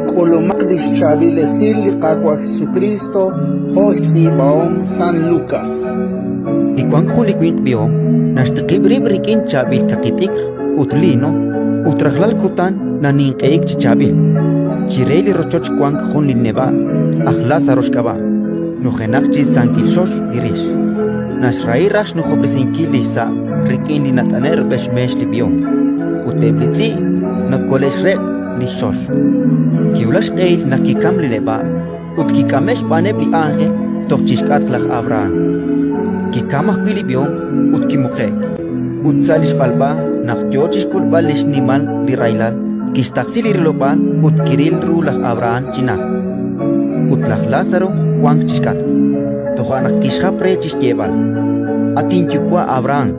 K'ulumaq li xchaab'il esil li Qaawa' Jesukriist jo' xtz'iib'ahom San Lukas. Kiwank jun li winq b'ihom naxtiqib' rib' rik'in chaab'il kaqi t'ikr ut liino, ut rajlal kutan naninq'ehik chi chaab'il. Chire li rochoch wank jun li neb'a', aj Lázaro xk'ab'a', nujenaq chi sankil xox li rix. Naxrahi raj xnujob'resinkil li xsa' rik'in li nat'ane'k rub'el xmeex li b'ihom, ut eb' li tz'i' nokole'xreq' li xxox. Kiwulak xq'ehil naq kikamk li neb'a' ut kik'ame'k xb'aaneb' li ánjel toj chi xk'atq laj Abrahán. Kikamk ajwi' li b'ihom ut kimuqe'k. Ut sa' li xb'alb'a, naq yo chi xk'ulb'al li xnimal li rahilal, kixtaqsi li rilob'aal ut kiril ru laj Abrahán chi najt, ut laj Lázaro wank chi xk'atq. Toja' naq kixjap re chi xyeeb'al: «At inyuwa' Abrahán,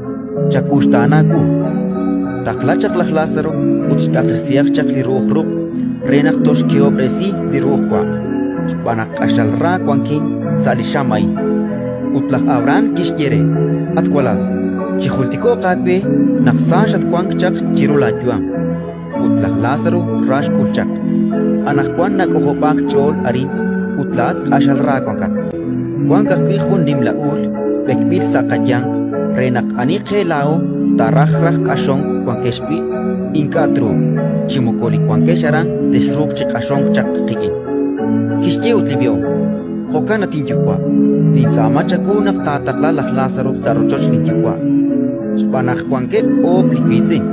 chawuxtaana wu! Taqla chaq laj Lázaro ut xt'aqresihaq chaq li ru'uj ruq' re naq toxkehob'resi li ru'uj waq', xb'aan naq q'axal ra wankin sa' li xam a'in». Ut laj Abrahán kixye re: «At walal, chijultiko'q aawe naq sa xatwank chaq chiru laayu'am, ut laj Lázaro ra xk'ul chaq. Anaqwan nak'ojob'aak xch'ool arin ut laa'at q'axal ra wankat. Wank ajwi' jun nimla uul b'ekb'il sa' qayanq re naq ani qe laa'o taaraj raj q'axonk wankex wi', ink'a' truuq, chi moko li wankex aran texruuq chi q'axonk chaq qik'in. Kixye ut li b'ihom: «Jo'kan, at inyuwa', nintz'aama chawu naq taataqla laj Lázaro sa' rochoch linyuwa', xb'aan naq wankeb' oob' li wiitz'in.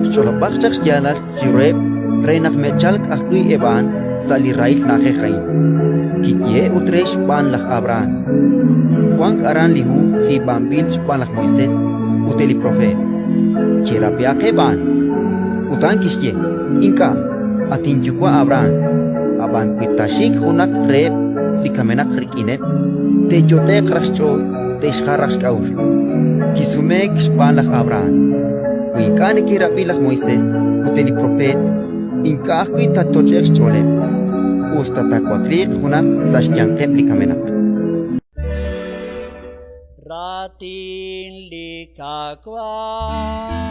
Xch'olob'aq chaq xyaalal chiruheb' re naq me'chalk ajwi' eb' a'an sa' li rahil na'ajej a'in». Kiyehe'k ut re xb'aan laj Abrahán: «Wank aran li hu tz'iib'anb'il xb'aan laj Moisés ut eb' li propeet. Cherab'ihaqeb' a'an». Ut a'an kixye: «Ink'a', at inyuwa' Abrahán, ab'an wi taaxik junaq reheb' li kamenaq rik'ineb', te'yot'e'q raj xch'ool, te'xjal raj xk'a'uxl». Kisumeek xb'aan laj Abrahán: «Wi ink'a' neke'rab'i laj Moisés ut eb' li propeet, ink'a' ajwi' taatoch'e'q xch'ooleb', us ta taawakliiq junaq sa' xyanqeb' li kamenaq». Raatin li Qaawa'.